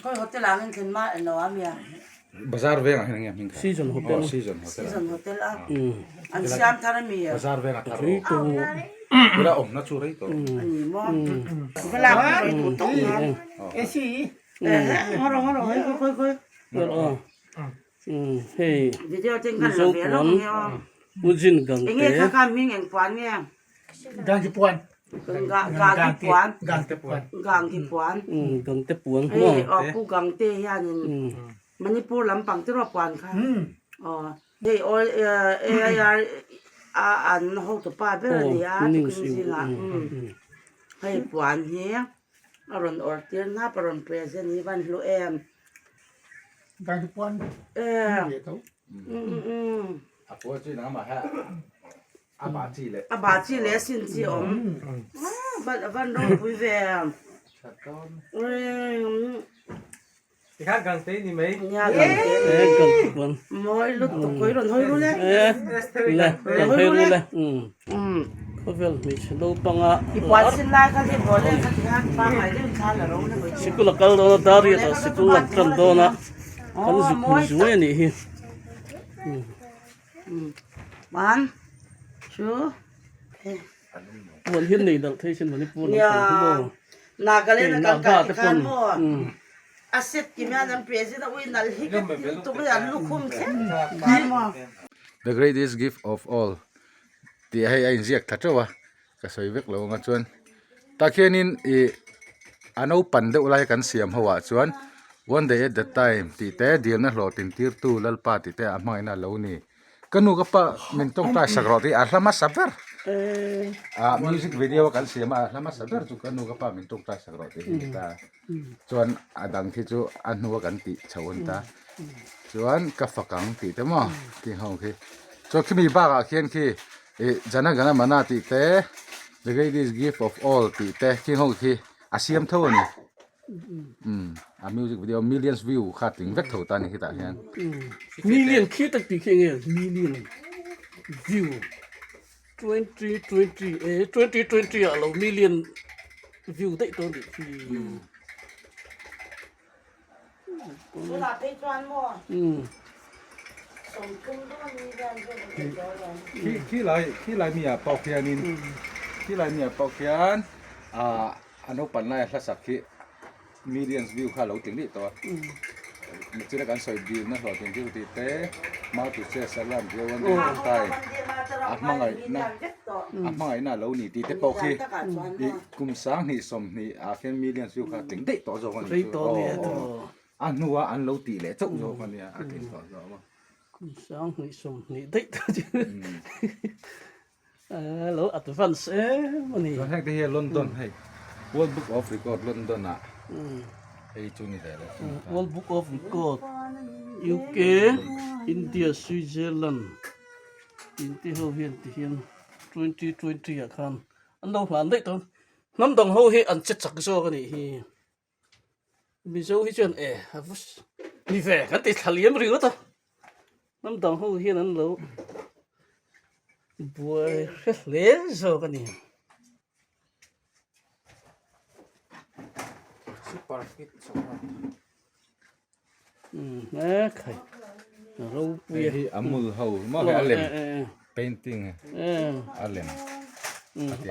Khawi hotel ah ngin thlen ma elo a mia. Bazar veng ah hian enge hming kha? Season hotel. Oh season hotel. Season hotel a. An siam thar a mi. Bazar veng a thar aw. Tuna awmna chu rei tawh. Ani maw. Va lak hi rei duh tawk nga. AC. Ngawr ngawr hoi khoi khoi khoi. Hei Video ten kan Mizo la ve puan lawk nge aw. Ujin Gangte. Enge kha kha hming eng puan nge? Gangte puan. Ga Gangte puan. Gangte puan. Gangte puan. Gangte puan. Hei aw Pu Gangte hianin Manipur lampang te rawh puan kha. Aw hei all AIR a an hotupa ber a ni a tukin zingah hei puan hi a rawn awrh tir hnap a rawn present hi van hlu em. Gangte puan. Em. A puan chu nangmah hi a bah chi leh. A bah chi leh a sin chi awm. Van ropui ve. Tikhan Gangte ni mai. Nia Gangte. Mawi lutuk kawi rawn hawi rul e. Le rawn hawi rul e. Khawvel hmeichhe naupanga. I puan sin lai kha hi bawle kha tikhan pangngai deuhin thla la ro na mai. Sikul a kal dawn a Dariat ah sikul an tan dawn a kan zuk hmu zuai a nih hi. One, two, three. Puan hian nei dalh thei sin Manipur lam pang hi maw. Nagaland a kan kal Naga te ti khan pawn. maw a set kim hian an president a ui nalh hi ka ti lutuk a an lukhum thleng khan maw. The greatest gift of all tih hei a inziak tha teuh a ka sawi vek lo anga chuan tah khianin ih a naupan deuh lai kan siam ho ah chuan one day at the time tih te dilna hlawh tin tirtu lalpa tih te a hmangaihna a lo ni ka nu ka pa min tawngtai sak rawh tih a hla hmasa ber ah music video a kan siam a a hla hmasa ber chu ka nu ka pa min tawngtai sak rawh tih hi a ni ta chuan a dang khi chu a hnua kan tih chho a ni ta chuan ka fak ang tih te maw khi ho khi chuan khimi bakah khian khi Ih Jana Gana Mana tih te The Greatest Gift of All tih te khi ho khi a siam tho a ni umm a music video millions view kha tling vek tho ta a ni khitah hian. Million khi tak tih khi enge million view 2020 e 2020 ah lo million view daih tawh a nih khi. Khi lai khi lai mi ah pawh khianin khi lai mi ah pawh khian ah a naupang lai a hla sak hi millions view kha a lo tling rih tawh a nichina kan sawi dilna hlawhtling thil tih te multi-chess a lan viau a ni tai a hmangaihna a hmangaihna a lo ni tih te pawh khi ih Kum 20 sawmhnih ah khian millions view kha a tling daih tawh zawk a ni chu aw a hnua an lo tih leh chauh zawk a nia a tling tawh zawk a. Kum 20 sawmhnih daih tawh chu a lo advance em a ni. Chuan heng te hi London hei World Book of Record London ah hei chu ni ve leh thung ta. World Book of Record UK India Switzerland tinte ho hian tihian 2020 ah khan An lo hlan daih tawh. Hnam dang ho hi an che chak zawk a nih hi. Mizo hi chuan e a va ni ve kan ti thla liam ringawt a. Hnam dang ho hian an lo buai hre hle zawk a ni. Super hit chawhmeh. E khai ropui hei hi amul ho maw hei a lem painting a lem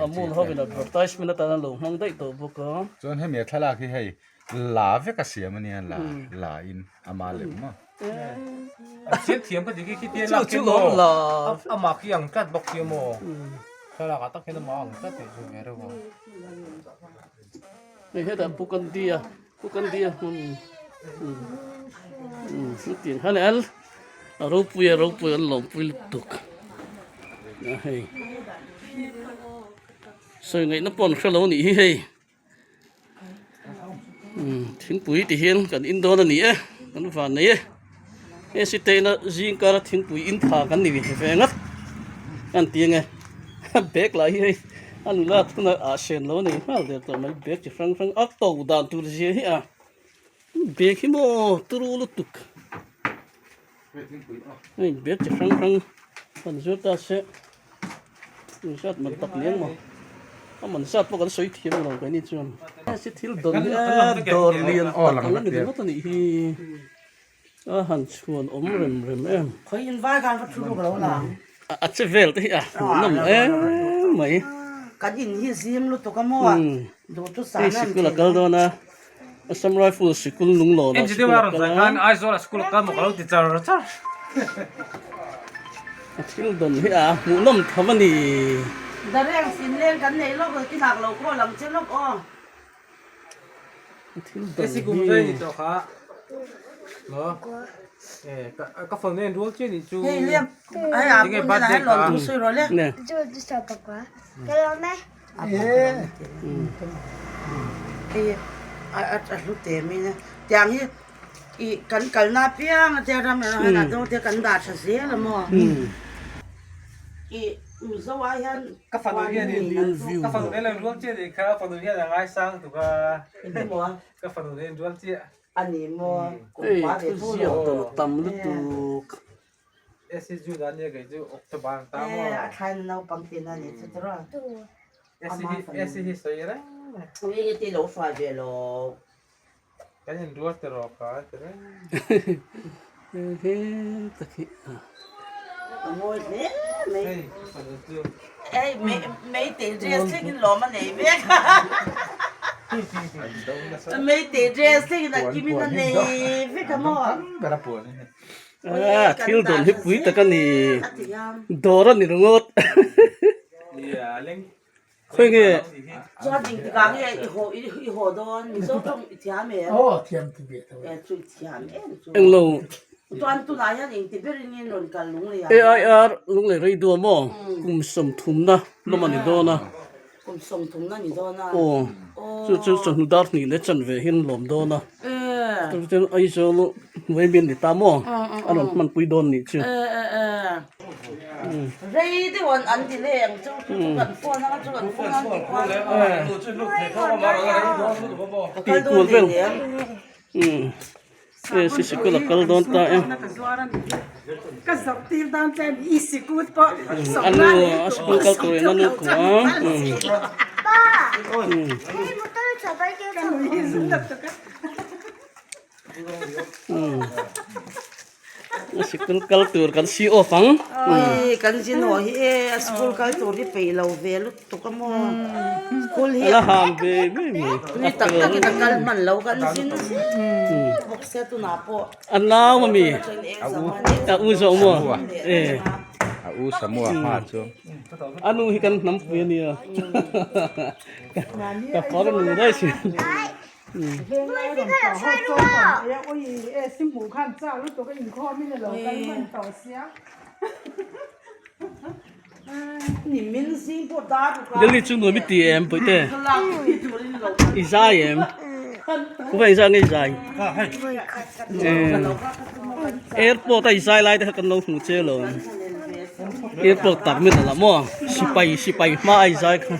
amul ho in advertisement atana lo hmang daih tawh bawk a chuan hemi a thlalak hi hei la vek a siam ania la la in ama lem maw a thiam thiam ka ti khi khi te lak khi maw ama khi ang tlat bawk khi maw thlalak ah tak hian ama ang tlat tih chu ve reuh a hei hetah pu Gandhi-a Pu Gandhi-a hmun hetiang khan el a ropui a ropui an lawmpui lutuk a hei sawi ngaihna pawh an hrelo a nih hi hei thingpui ti hian kan in dawn a ni e kan van nei e he siteina zing kara thingpui in tha kan ni ve ngat an ti ange bag lah hi hei a nula thuna ah sen lo a nei nghal der tawh mai bag chi hrang hrang a to dan tur zia hi a bag hi maw turu lutuk hei bag chi hrang hrang kan zir ta se inzat man tak liang maw a man zat pawh kan sawi thiam lo keini chuan. Si thil dawn hi a dawr lian tak ang a ni ringawt a nih hi. A han chhuan awm rem rem em. Khawi in vai khan va thu ruk lo lang. A che vel te hi a hmuhnawm em mai. Kan in hi zim lutuk a maw? Duh chu san Hei sikul a kal dawn a, Assam Rifle sikul lunglawn ah sikul a kal a. Aizawl ah sikul a kal maw ka lo ti char char. A thil dawn hi a hmuhnawm tham a ni. Dareng sin leng kan nei lawk ki hnak lo pawh lang che lawk aw. A thil dawn hi. Sikul zai ni tawh kha. Maw? Ka phone en rual chiah nih chu. Hei liam ai a pun nena hei lawm thu sawi rawh le. Hei a hlu te mai nia tiang hi ih kan kalna apiang a te ram erawh hian a do te kan dah tha zel a maw ih mizo ah hian Ka fanu hian ka fanu nen lo rual chiah nih kha fanu hian a ngaisang tuk a ka fanu nen rual chiah a ni maw Hei thu ziak dan a tam lutuk. A thlaina naupang tihna a ni chu tawrh a. Ui te lo hruai ve lo. A ngawi hle mai. Hei meitei dress thlengin lawm a nei vek. Meitei dress thlengin a kimin a nei vek a maw. A thil dawn hi pui tak a ni dawr a ni ringawt khawi nge englo AIR lunglei rei duam maw kum sawmthumna lawm a ni dawn a aw chu chu chawhnu dar hnih leh chanve hian lawm dawn a chuan Aizawl hnuai mi an ni ta maw a rawn hmanpui dawn nih chu. Tih kual vel umm. Hei si sikul a kal dawn ta e. A nu a sikul kal tur in a nu kua A sikul kal tur kan si off ang. Kan zin haw hi e a sikul kal tur hi peih lo ve lutuk a maw. School hi A la ham ve mai mai. Tui tak takin a kal hman lo kan zin zel bawk sia tunah pawh. A nau a mi a u zawh maw e. A u Samua hma chu. A nu hi kan hnam pui a nia. Ka far nu daih si. Delhi chu nuam i ti em pawihte i zai em khaw engzah nge i zai airport a i zai lai te kha kan lo hmu che lo airport terminal ah maw sipai sipai hma a i zai kha.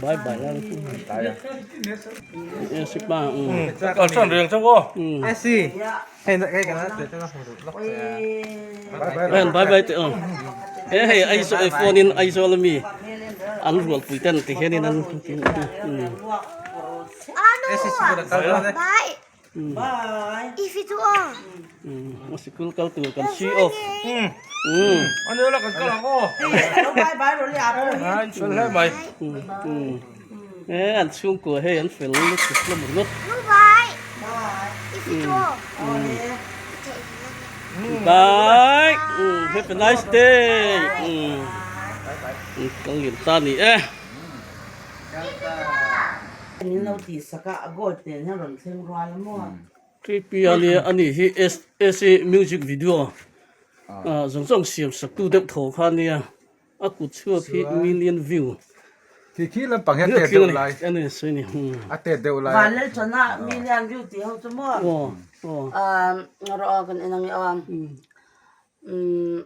Bye bye la bye bye teh aw he hei Aizawl phone in Aizawl ami an rualpui ten ti hianin an Sikul kal tur kan si off. E an chhungkua hei an fel lutuk hlawm ringawt. Bye. Have a nice day. Kal lian ta ni e. Min lo tih sak a, a gold nen hian rawn thleng rual a maw? Kripi a nia a nih hi SA music video ah zawng zawng siam sak tu deuh tho kha nia a kut chhuak hi million view Khi khi lampang hian tet deuh lai a ni sawi ni a tet deuh lai Vanlalchana million view tih ho chu maw ah rawh a kan en ang e aw umm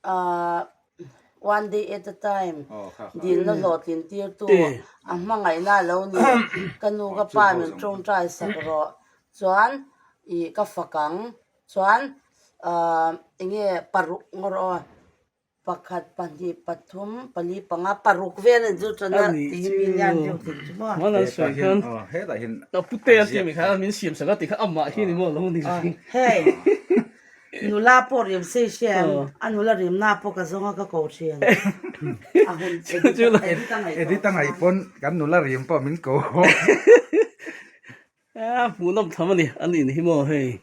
Ahh one day at a time dilna hlawhtlin tirtu a hmangaihna a lo ni. Ka nu ka pa min tawngtai sak rawh. Chuan. Ih ka fak ang. Chuan ahh enge paruk ngawr aw pakhat pahnih pathum pali panga paruk vel an chu chuan a ti hi mi lian deuh thei chu maw. Hman an sawi khan a pute an tih mai kha min siam sak a ti kha amah hi ni maw lo ni Hei nula pawh rim sei hria em a nula rimna pawh ka zawng a ka ko thin a hun edit a ngaih pawn kan nula rim pawh min ko A hmuhnawm tham a ni, an in hi maw hei.